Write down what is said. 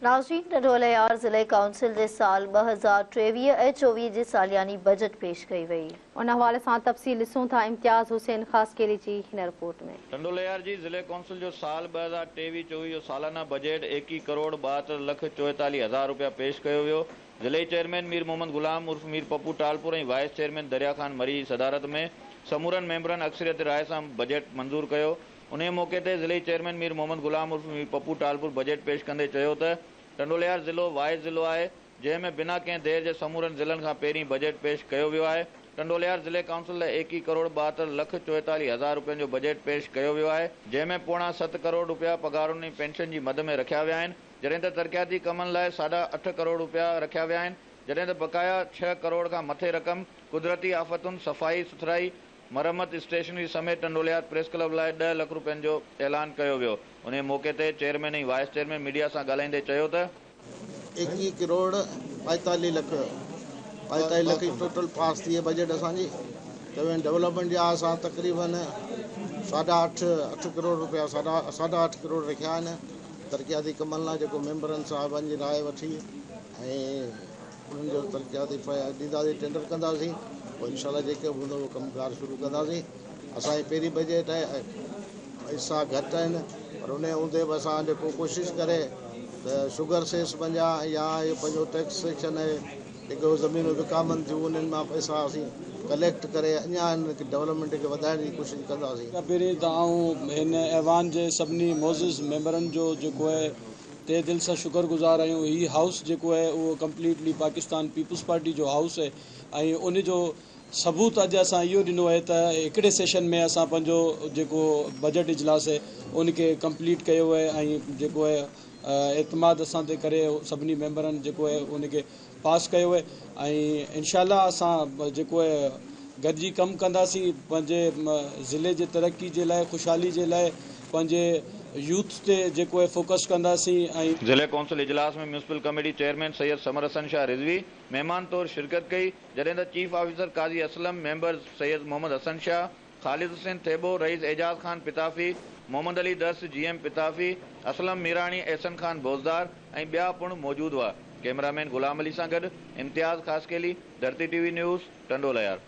ناظرين ٽنڊو الهيار ضلعي ڪائونسل جي سال 2023 ۽ 24 جي سالياني بجيٽ پيش ڪئي وئي. ان حوالي سان تفصيل ڏسون ٿا امتياز حسين خاصخيلي جي هن رپورٽ ۾. ٽنڊو الهيار جي ضلعي ڪائونسل جو سال 2023 24 جو سالانه بجيٽ ايڪيهه ڪروڙ 72 لک 44 هزار روپيا پيش ڪيو ويو. ضلعي چيئرمين مير محمد غلام عرف مير پپو ٽالپر ۽ وائيس چيئرمين دريا خان مري جي صدارت ۾ سمورن ميمبرن اڪثريت راء سان بجيٽ منظور ڪيو. انهيء موقعي تي ضلعي چيئرمين مير محمد غلام عرف مير پپو ٽالپر بجيٽ پيش ڪندي چيو ته ٽنڊولهيار ضلعو واحد ضلعو آهي، جنهن ۾ بنا ڪنهن دير جي سمورن ضلعن کان پهرين بجيٽ پيش ڪيو ويو آهي. ٽنڊولهيار ضلعي ڪائونسل لاء ايڪيهه ڪروڙ 72 لک 44 هزار روپين جو بجيٽ پيش ڪيو ويو آهي، جنهن ۾ پوڻا ست ڪروڙ روپيا پگهارن ۽ پينشن جي مد ۾ رکيا ويا آهن، جڏهن ته ترقياتي ڪمن لاء ساڍا اٺ ڪروڙ روپيا رکيا ويا آهن، جڏهن ته بقايا ڇهه ڪروڙ کان مٿي رقم قدرتي آفتن، صفائي سٿرائي، مرمت اسٽيشنري سميت ٽنڊولهيار پريس ڪلب لاء ڏهه لک روپين جو اعلان ڪيو ويو. انهيء موقعي تي چيئرمين ۽ وائيس چيئرمين ميڊيا سان ڳالهائيندي چيو ته. ايڪيهه ڪروڙ 45 لک 45 لک جي ٽوٽل پاس ٿي بجيٽ اسان جي ته ڊولپمينٽ جا اسان تقريبن ساڍا اٺ اٺ ڪروڙ روپيا ساڍا ساڍا اٺ ڪروڙ رکيا آهن ترقياتي ڪمن لاء جيڪو ميمبرن صاحبن جي راء وٺي ۽ انهن جو ترقياتي ڏينداسين ٽينڊر ڪنداسين پوء انشاء الله جيڪي به هوندو اهو ڪم ڪار شروع ڪنداسين اسان جي پهرين بجيٽ آهي پئسا گهٽ آهن پر ان هوندي به اسان جيڪو ڪوشش ڪري ته شگر سيس منجهان يا اهو پنهنجو ٽيڪس سيڪشن آهي جيڪي زمينون وڪامن ٿيون انهن مان پئسا اسين ڪليڪٽ ڪري اڃا ان ڊولپمينٽ کي وڌائڻ جي ڪوشش ڪنداسين. پهرين ته آئون هن ايوان جي سڀني معزز ميمبرن جو جيڪو آهي تهه دل سان شڪر گذار آهيون هي هائوس جيڪو آهي اهو ڪمپليٽلي پاڪستان پيپلز پارٽي جو هائوس آهي ۽ ان جو ثبوت اڄ اسان اهو ڏنو آهي ته هڪڙي سيشن ۾ اسان پنهنجو جيڪو بجيٽ اجلاس آهي ان کي ڪمپليٽ ڪيو آهي ۽ جيڪو آهي اعتماد اسان تي ڪري سڀني ميمبرن جيڪو آهي ان کي پاس ڪيو آهي ۽ انشاء الله اسان جيڪو آهي گڏجي ڪم ڪنداسين پنهنجي ضلعي جي ترقي جي لاء خوشحالي جي لاء پنهنجي يوٿ تي جيڪو آهي فوڪس ڪنداسين ۽. ضلعي ڪونسل اجلاس ۾ municipal committee chairman Syed Samar Hassan Shah Rizvi مهمان طور شرڪت ڪئي، جڏهن ته chief officer Qazi Aslam, member Syed Muhammad Hassan Shah, Khalid Hussain Thebo, Rais Ejaz Khan Pitafi, Muhammad Ali Dars, G M Pitafi, Aslam Mirani, Ahsan Khan Bozdar ۽ ٻيا پڻ موجود هئا. ڪئميرا مين غلام علي سان گڏ Imtiaz Khaskheli, Dharti T V news, Tando Allahyar.